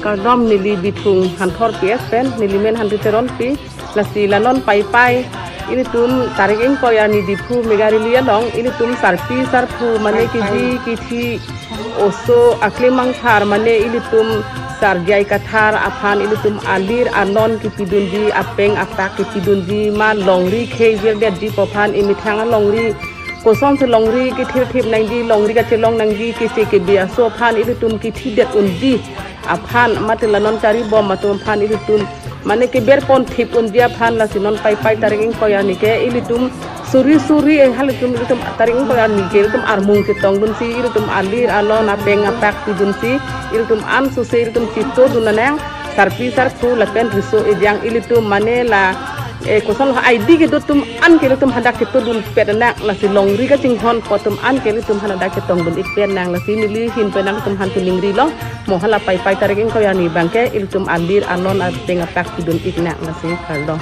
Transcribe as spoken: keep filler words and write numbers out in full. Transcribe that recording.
Kardom, neli Bithung Hanthor P S pen, neli men Hanti Teronpi. Lasi la non Paipai, ilitum tarik ingkoi arni Diphu mega rally along, ilitum sarpi sarpo mane kiji kithi oso aklemang thar mane ilitum Sar J I Kathar aphan ilitum alir alon kipidunji, apeng apak kipidunji, ma longri khei virdetji pu aphan, imethang alongri kosonsi longri kethirthip nangji, longri kachelong nangji, kese kebe aso aphan ilitum kithidet unji aphan, mate la non charibom atum aphan ilitum mane keber ponthip unji aphan, lasi non Paipai tarik ingkoi arni ke ilitum suri suri, eh, halatum ilitum tarik ingkoi arni ke ilitum armung chetongdunsi, ilitum alir alon apeng apak pidunsi, ilitum an suse ilitum chitodun nang, sarpi sarpo lapen riso ejang ilitum mane la, eh, koson lo I D kedo atum an ke ilitum hadak chetodunpet nang, lasi longri kachinghon pu atum an ke ilitum hadak chetongdun-ikpet nang, lasi neli ahin pen nangtum aphan chiningri lo, mo hala Paipai tarik ingkoi arni abang ke ilitum alir alon apeng apak pidun-ik nang, lasi kardom.